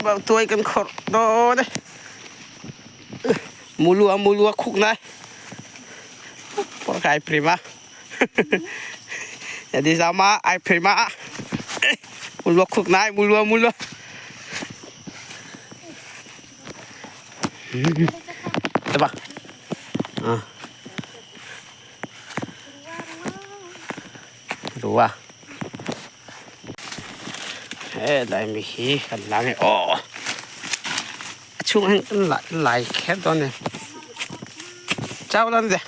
Mautuai kan khawrh dawn e. Mulua mulua khuk nai. Por kai prima. Jadi sama ai prima. Mulua khuk nai mulua mulua. Ito ba? Ah. Rua. Helai mi hi kan la nge aw a chhungah hian kan la lai kher dawn a ni chau lan ve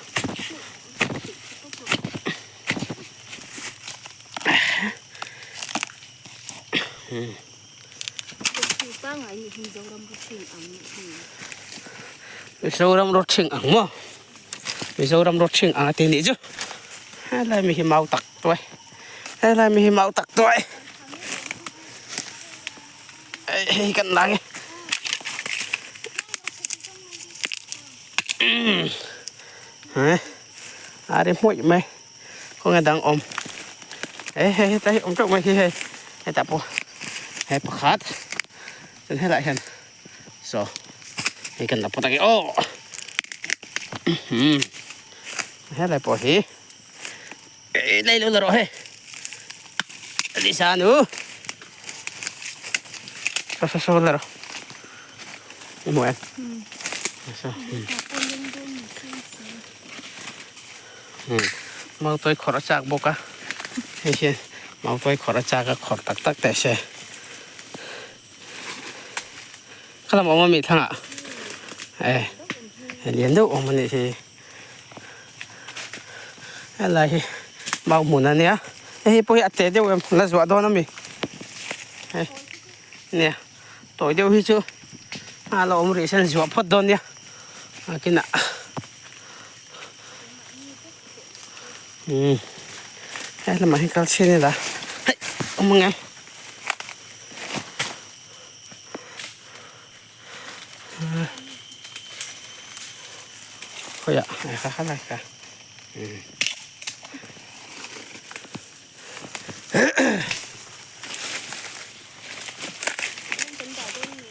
Mizoram rawthing ang maw Mizoram rawthing ang a ti nih chu helai mi hi mau tak tuai helai mi hi mau tak tuai hei kan la nge a ri hmuih mai khawnge dang awm e hei hetlai hi awm teuh mai hi hei hetah pawh he pakhat chuan helaiah hian saw hei kan la pawt ang e aw helai pawh hi lei lo la rawh hei Lisa nu saw saw saw la rawh hmu em saw Mautuai khawrh a chak bawk a, hei hian mautuai khawrh a chak a khawrh tak tak teh se. Kha lam awm a mi thlangah e hei lian deuh awm a nih hi. Helai hi mau hmun a nia, hei hi pawh hi a teh deuh em la zuah dawn a mi hei nia tawi deuh hi chu a la awm rih se an zuah phawt dawn nia a kinah. Umm he lamah hian kal chhin ila hei awm ang em khawiah kha kha lai kha umm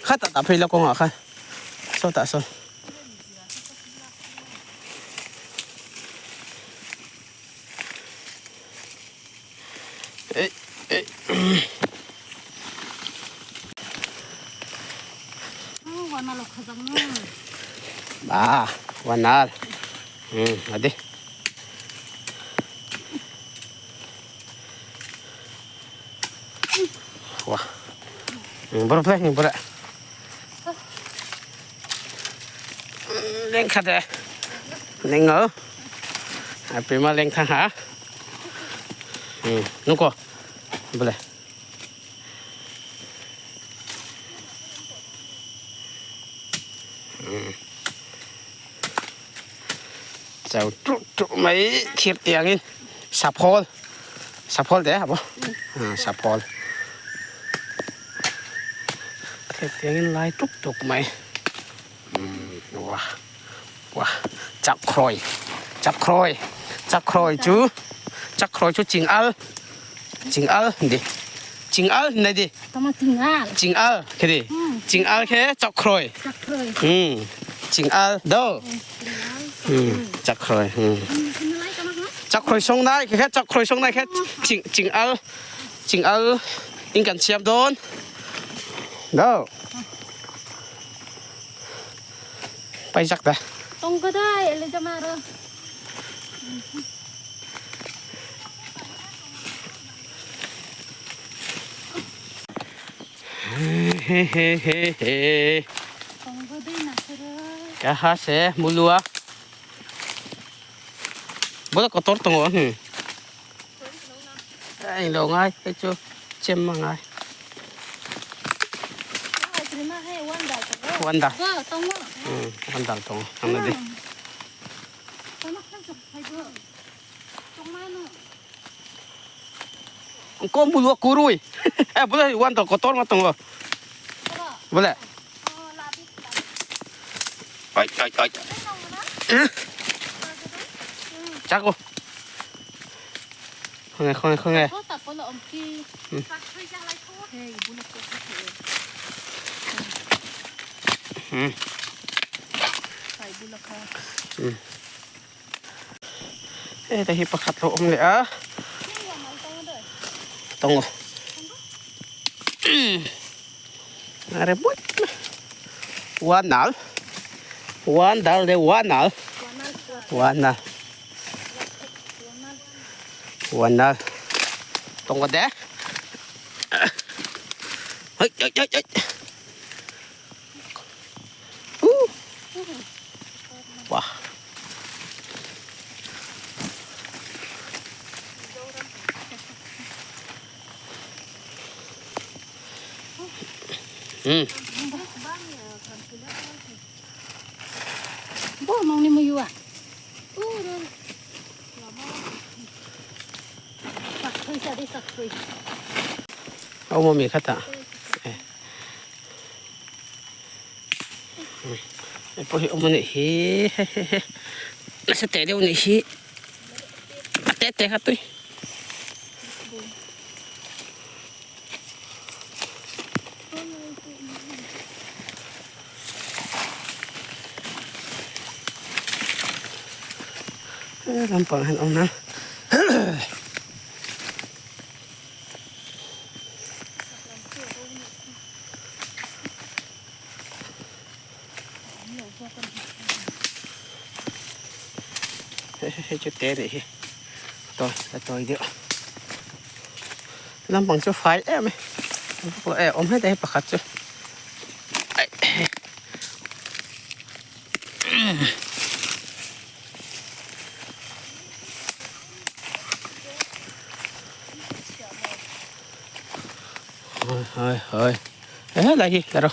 khatah tah phei la kawngah khan sawtah sawn. À, wanar. Adi. Wah. Bro, play, bro. Leng khat e. Leng ngơ. À, prima leng thang hả? Ừ, đúng ko. Boleh. Chau ṭuh ṭuh mai thir tiangin saphawl saphawl te a bo saphawl thir tiangin lai ṭuk ṭuk mai wah wah chakkhrawi chakkhrawi chakkhrawi chu chakkhrawi chu ching al ching al ni ching al ni di ching al khi di ching al khe chakkhrawi ching al do chakkhrawi chakkhrawi song nai khi kha chakkhrawi song nai khe ching ching al ching al in kan siam dawn do Paijak ta. Tong ka dai ele jamaro. He he he he. Kaha se mulua. Bola kotor tongo hmm. Ai lo ngai hei chu chem a ngai. Wan dal. Wan dal tawng ang na di. Ko mulua kurui. Eh boleh wan dal kotor ma tongo. Boleh. Oi oi oi. Chak o. Khawnge khawnge khawnge. Heta hi pakhat lo awm leh a. Tongo. Are muat. One nal. One dal de one nal. One nal. One nal. Tongo de. Hei hei hei hei. Wah. Hmm. Bo nong ni mo yuwa. Ông mà khát à? Pawh hi awm a nih hi nasa teh deuh a nih hi a te te kha tui. Lampang hian awm nan. Hei chu te nih hi tawi a tawi deuh lampang chu fai em e awm hetah hi pakhat chu. Hơi hơi hơi hết lại gì là rồi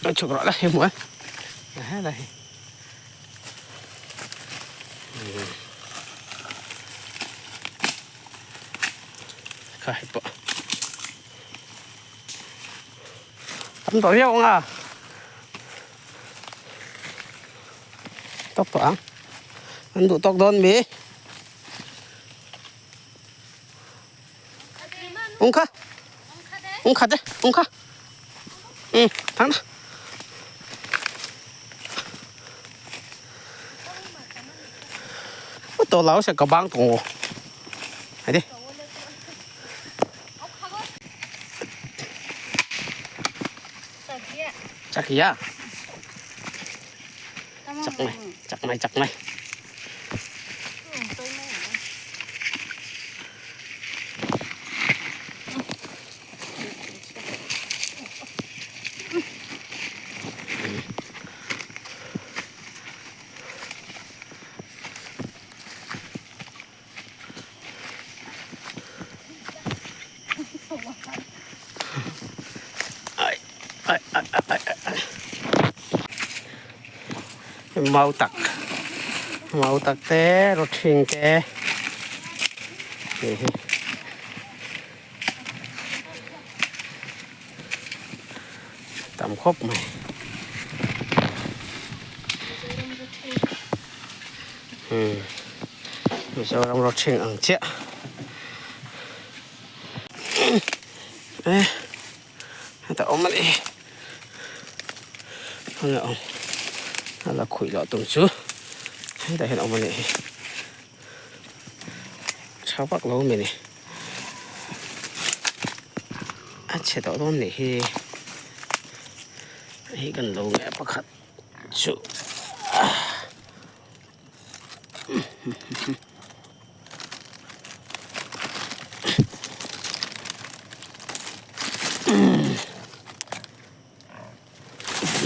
nó chụp rõ lại muối hết lại khai bỏ tắm tối không à tóc tỏa ăn đủ tóc đón mì Ung kha. Ung kha de, ung kha. Ừ, thắng đó. Tổ lão sẽ có băng tổ. Hãy đi. Chắc kìa. Chắc này, chắc này, chắc này. Mau tak mau tak te rawṭhing te hei hi tam khawp mai umm Mizoram rawṭhing ang chiah e heta awm a ni khawnge awm a la khuih loh tum chu hetah hian awm a nih hi tha vak lo mai ni a chhe tawh dawn nih hi hei kan lo nge pakhat chu.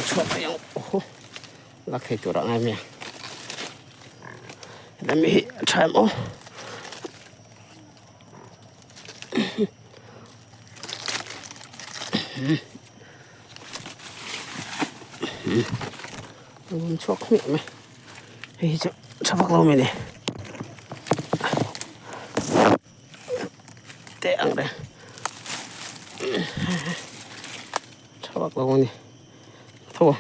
Chhuat a yang aw la thei tur a ngai mai a hemi hi a tha em aw. Rawn chhuak hmiah mai hei hi chu tha vak lo mai ni teh ang reng tha vak lo a ni tho.